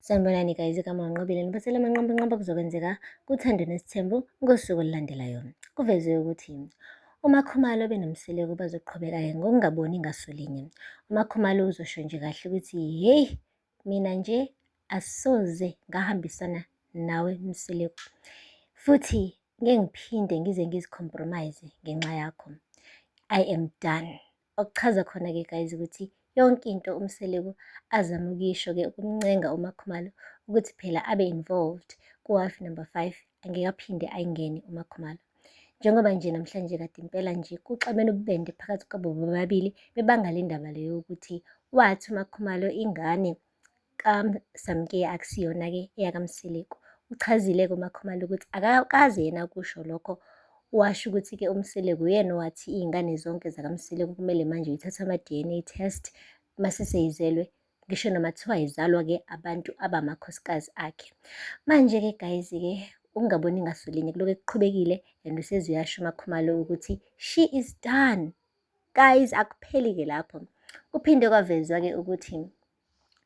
Sanibonani guys, igama uNqobile ngibathela amanqampunqampu okuzokwenzeka kuThando Nesithembu ngosuku olulandelayo. Kuvezwe ukuthi uMakhumalo benoMseleku bazoqhubeka-ke ngokungaboni ngaso linye. UMakhumalo uzosho nje kahle ukuthi hheyi mina nje asoze ngahambisana nawe Mseleku futhi ngeke ngiphinde ngize ngizi-compromise ngenxa yakho. I am done. Okuchaza khona-ke guys ukuthi yonke into uMseleku azama ukuyisho-ke ukumncenga uMakhumalo ukuthi phela abe involved ku-wife number 5 angeke aphinde ayingene uMakhumalo. Njengoba nje namhlanje kade impela nje kuxabene ububende phakathi kwabo bobabili bebanga le ndaba leyo yokuthi wathi uMakhumalo ingane kaSamke akusiyona-ke eyakaMseleku. Uchazile-ke uMakhumalo ukuthi akakaze yena akusho lokho, washo ukuthi-ke uMseleku uyena owathi iy'ngane zonke zakaMseleku kumele manje uyithathe ama-D_N_A test mase seyizelwe, ngisho noma kuthiwa izalwa-ke abantu abamakhosikazi akhe. Manje-ke guys-ke ukungaboni ngaso linye kuloke kuqhubekile and useze uyasho uMakhumalo ukuthi she is done. Guys, akupheli-ke lapho. Kuphinde kwavezwa-ke ukuthi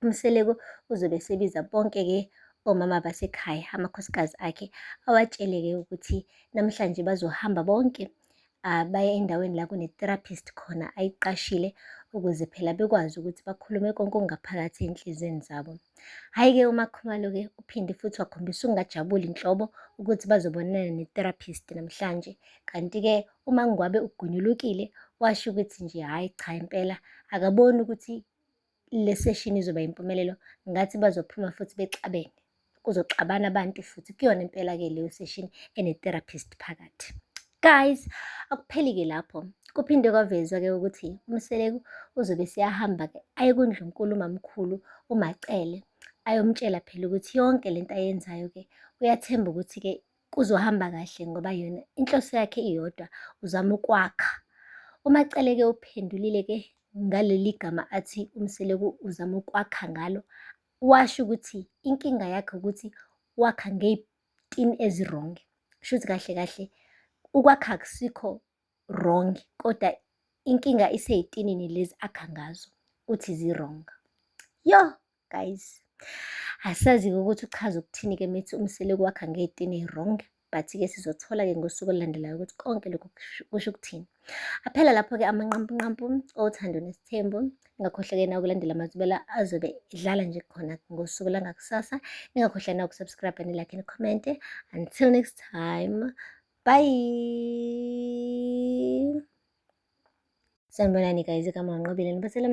uMseleku uzobe esebiza bonke-ke omama basekhaya, amakhosikazi akhe, awatshele-ke ukuthi namhlanje bazohamba bonke baye endaweni la kune-therapist khona ayiqashile ukuze phela bekwazi ukuthi bakhulume konke okungaphakathi ey'nhliziyweni zabo. Hhayi-ke uMakhumalo-ke uphinde futhi wakhombisa ukungajabuli nhlobo ukuthi bazobonana ne-therapist namhlanje. Kanti-ke uMaNgwabe ugonyulukile washo ukuthi nje hhayi cha impela akaboni ukuthi le session izoba impumelelo, ngathi bazophuma futhi bexabene. Kuzoxabana abantu futhi kuyona impela-ke leyo session ene-therapist phakathi. Guys, akupheli-ke lapho. Kuphinde kwavezwa-ke ukuthi uMseleku uzobe seyahamba-ke aye kuNdlunkulu uMamkhulu uMaCele ayomtshela phela ukuthi yonke lento ayenzayo-ke uyathemba ukuthi-ke kuzohamba kahle ngoba yona inhloso yakhe iyodwa, uzama ukwakha. UMaCele-ke uphendulile-ke ngaleli gama athi uMseleku uzama ukwakha ngalo, washo ukuthi inkinga yakhe ukuthi wakha ngey'tini ezi-wrong. Kusho ukuthi kahle kahle ukwakha akusikho wrong kodwa inkinga isey'tinini lezi akha ngazo, uthi zi-wrong. Yo guys, asazi-ke ukuthi uchaza ukuthini-ke methi uMseleku wakha ngey'tini ey'wrong, but-ke sizothola-ke ngosuku olulandelayo ukuthi konke lokhu kusho ukuthini. Aphela lapho-ke amanqampunqampu oThando Nesithembu. Ningakhohlwa-ke na ukulandela amathubela azobe edlala nje khona ngosuku langakusasa. Ningakhohlwa na uku-subscribe, ni-like, ni-comment. Until next time, bye. Sanibonani guys, igama uNqobile ngibathela.